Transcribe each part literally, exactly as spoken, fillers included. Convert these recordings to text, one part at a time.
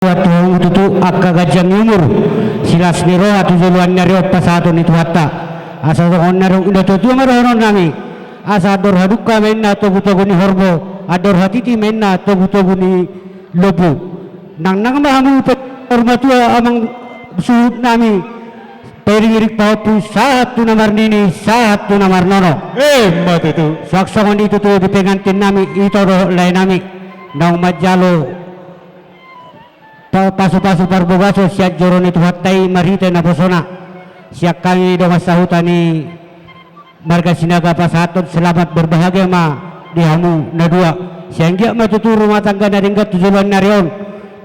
Tuhan, tutu angka ganjang ni umur, silas ni roha tu joloan ni ari on pasahaton ni Tuhanta. Asa songon na adong inda tuatua ma dohonon nami, asa andor hadungka ma inna togutogu ni horbo, andor hatiti ma inna togutogu ni lombu. Nangnang ma hamu pe, martua amang suhut nami, pairingiring pahompu sahat tu na marnini, sahat tu na marnono. Emma tutu. Suang songon i tutu di pengantin nami, ito dohot lae nami, naung manjalo pa-, pasupasu parbogason sian joro ni Tuhanta i marhite naposona. Sian hami dongan sahuta ni marga Sinaga pasahathon selamat berbahagia ma di hamu na dua. Sai anggiat ma tutu rumah tangga na denggan tu joloan ni ari on,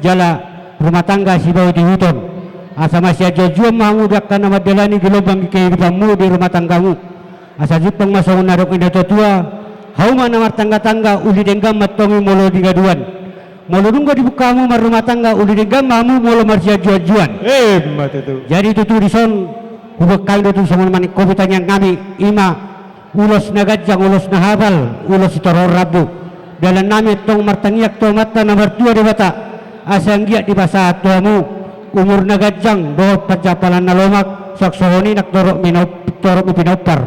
jala rumah tangga sibaotihuton. Asa masianjuanjuan ma hamu di angka na mandalani gelombang kehidupanmu di rumah tanggamu. Asa jumpang ma songon na adong inda tuatua, hauma na martanggatangga, uli denggan ma antong i molo di gaduan. Molo dung do dibungka hamu marrumah tangga, uli denggan ma hamu molo marsianjuanjuan. Emma tutu. Jadi tutu dison, huboan hami do tutu songon maningkopi tangiang nami, ima ulos na ganjang, ulos na hapal, ulos sitorop rambu. Dalan nami antong martangiang tu Amanta na martua Debata, asa anggiat dipasahat tu hamu umur na ganjang dohot pansamotan na lomak, suang songon i nang torop ni na-, torop ni pinompar.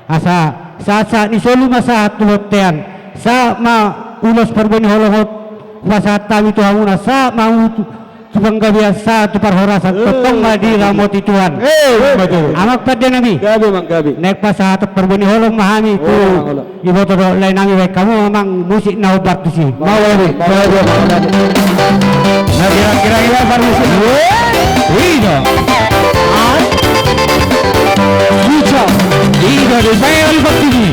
Asa sahat-sahat ni solu ma sahat tu bontean, sahat ma ulos parbue ni holong on pasahat hami tu hamuna, sahat ma hamu tu, tu panggabean, sahat tu parhorasan, tongtong ma diramoti Tuhan. Eh, betul. Amang pande nami. Gabe, Mang, gabe. Naeng pasahathon parbue ni holong ma hami tu iboto dohot lae nami, baen hamu amang musik na hombar tusi. Mauliate. Mauliate. Na kira-kira ina parmusik. Ina. An. Ina. Ina di Bel Bakti.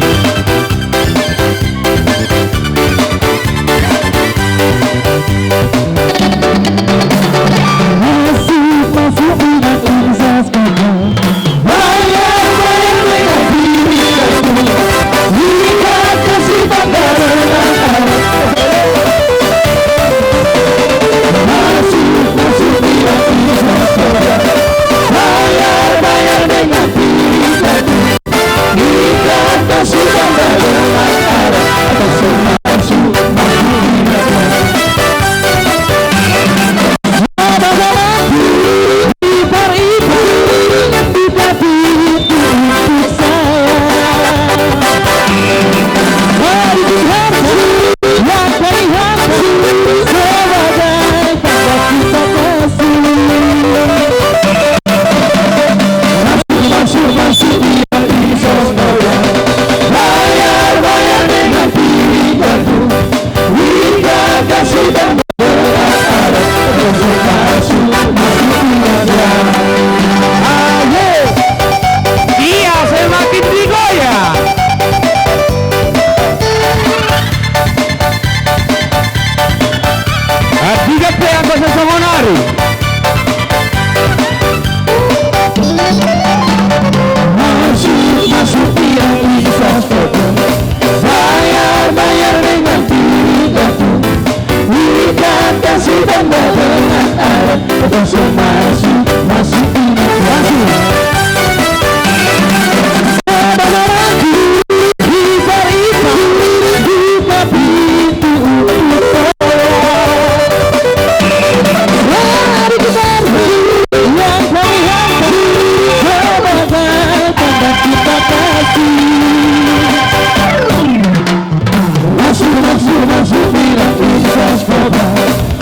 Ayo. Iya, semakin digoyang. Adiga pe anggo sasongon ari. Masuk, masuk, tidak bisa stop. Bayar, bayar dengan tidak. Ikan kasih tambah dengan alat. Masuk, masuk, masuk, masuk. Masuk, masuk, masuk, tidak bisa stop.